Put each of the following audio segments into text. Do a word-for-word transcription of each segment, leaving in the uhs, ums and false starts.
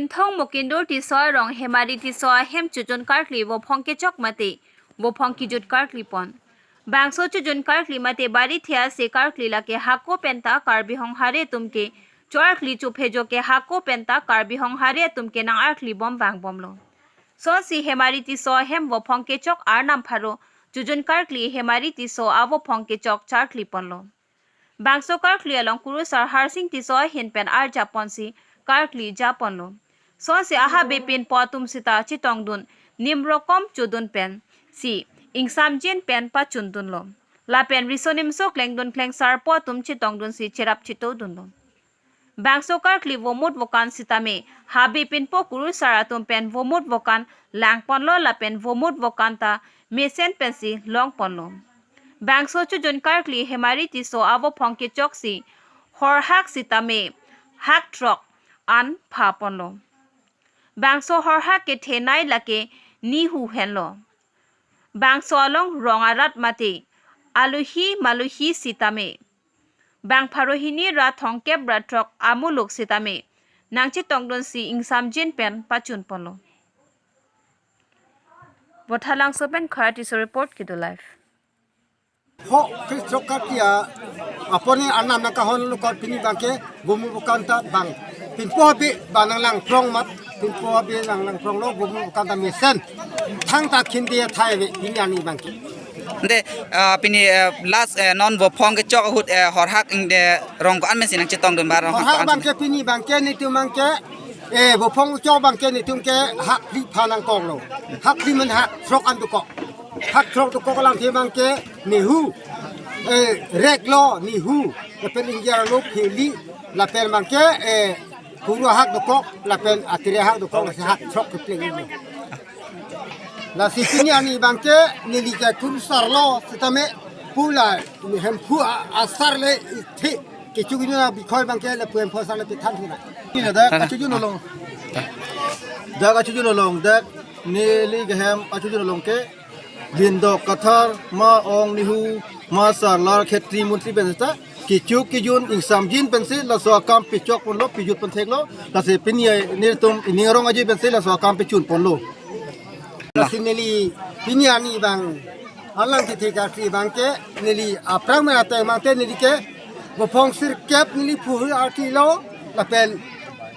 Thong Mukindur Tisso arong Hemari Tisso ahem chojun karkli vophong kechok mate vophong kejut karkli pon. Bangso chojun karkli mate bari thia se karkli lake hako penta Karbi Honghari atum ke cho-arkli chophejo ke hako penta Karbi Honghari atum ke nang-arkli bom vangbomlo. Sonsi Hemari Tisso ahem vophong kechok arnam pharo chojun karkli Hemari Tisso avophong kechok charkli ponlo. Bangso karkli along kurusar Harsing Tisso ahin pen arjap ponsi karkli ja ponlo. Sonsi ahabe pinpo atum sita chetongdun nimrokom chodun pensi ingsamjin pen pachundunlo. Lapen riso nimso klengdun klengsarpo atum chetongdunsi cherap chetodunlo. Bangso karkli vomut vokan sitame habe pinpo kurusar atum pen vomut vokan langponlo lapen vomut vokan ta mesen pensi longponlo. Bangso chojun karkli Hemari Tisso avophong kechoksi horhak sitame hak throk an phaponlo. Bangso horhak kethenei lake nihu henlo. Bangso along rong arat mate aluhi maluhi sitame bang pharo hini ra thongkep ra throk amuluk sitame nangchetongdunsi ingsamjin pen pachunponlo. Bothalangso pen Khara Tisso report, Kedo Live. Ho, Kristo katia, apone anam nangkahon lukot pini bangke, vomut vokan ta bang. Pinpo habe bang nanglang prong mat, pinpo habe nanglang pronglo, vomut vokan ta mesen. Thangta khindi athai ave, pini arni bangke. Ante, ah, pini, eh, last, eh, non vophong kechok ahut, eh, horhak ingde rong ko-an pensi nangchetongdun ba rong Horhak ko-an bangke pensi? Pini bangke nitum bangke, eh, vophong kechok bangke nitum ke hak phli pha nangkoklo. Hak phli men hak throk an dokok. Hak throk dokok alamthe bangke nihu, eh, reklo nihu. Lapen ingjarlo pheli, lapen bangke, eh, kuru hak dokok, lapen atiri hak dokok, lasi hak throk kepleng ini. Lasi pini arni bangke neli ke kurusarlo sitame pu la Hemphu a-, asar le ithi kecho kejun abikhoi bangke lapu Hemphu asar le kethan thina. Pini dak kachojun along. Dak kachojun along, dak neli kehem kachojun along ke Lindok Kathar, ma ong nihu, ma sarlar khetri muntri pen seta kecho kejun ingsamjin pensi laso akam pechok ponlo, pejut pon theklo, lasi pini nelitum ining arong aje pensi laso akam pechun ponlo. Lasi neli pini arni bang alang kethe karkli bangke neli aphrang men ateng bangke neli ke vophong sirkep neli phu arklilo lapen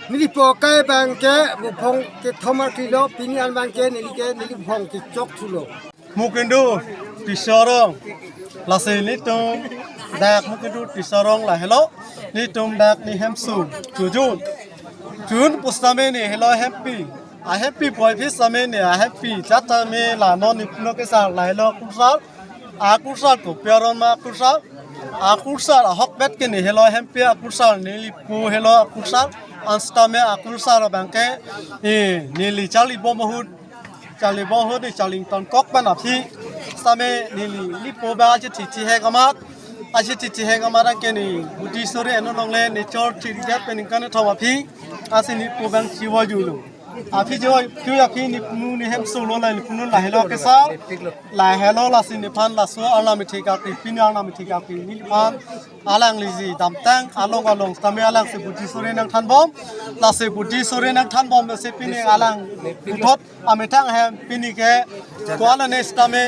neli pokai bangke vophong kethom arklilo, pini an bangke neli ke neli vophong kechok thulo. Mukindur Tisso arong. Lasi nitum dak Mukindur Tisso arong lahelo. Nitum dak ni hemso chojun. Chojun pusitame ne helo hempi. Ahempi poi pusitame ne ahempi. Chatame la non ni puno kesar lahelo kursar. Akursar kopi aron ma akursar. Akursar ahokpet ke ne helo hempi akursar neli pu helo akursar. Ansitame akursar bangke, eh, neli charli bom ahut. Charli bom ahut ne charli tongkok pen aphi. Sitame neli, neli po ba aje thi thi hek amat. Aje thi thi hek amat anke ne buti sore eno longle ne chor thi gat pen ingkan thom aphi. Ansi ne po bang chiwa julo. Aphi jo kyu aphi ne punu ne hemso lo la ne punu lahelo kesar. Lahelo lasi nephan laso arnam kethe karkli pini arnam kethe karkli nephan alangliji damtang along along sitame alangsi buti sore nangthanbom. Lasi buti sore nangthanbom lasi pini alang puthot amethang ahem pini ke kuala ne sitame,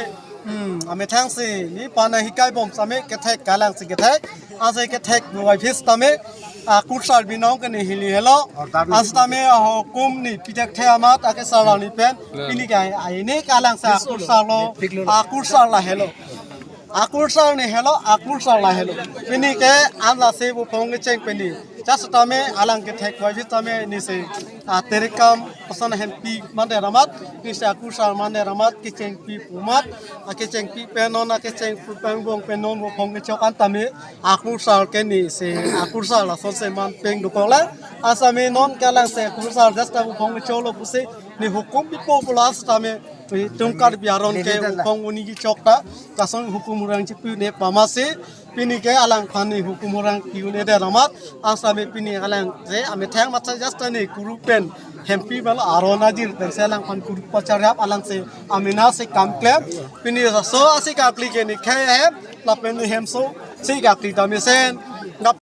hmm, amethangsi nephan hikai bom sitame kethek kalangsi kethek. Ansi kethek buai phis sitame akursar binong ke ne hili helo. Ansitame ahokum ne pithekthe amat akesar arni pen. Pini ke ai ne kalangsi akursarlo. Akursar lahelo. Akursar ne helo, akursar lahelo. Pini ke an lasi vophong kecheng pini. Chasitame alang kethek buai phis sitame nesi aterekam pasan hempi mande ramat, nesi akursar mande ramat kechengpi pu amat, akechengpi pen non, akechengpi pen bong pen non vophong kechok an tame akursar ke nesi akursar lasonsi man peng dokok la. Asitame non kalangsi akursar jasta vophong kechoklo pusi ne hukum pipo pulo sitame tungkar biaron ke vophong uni kechok ta lason hukum orang chipu ne pamasi pini ke alangphan ne hukum orang pi un-e det amat, asitame pini alangsi amethang matsa jasta ne kuru pen hempi bal aron ajir pensi alangphan kuru pacharap alangsi amena si kam klem, pini laso asi karkli ke ne khei hem, lapen ne hemso si karkli ta mesen.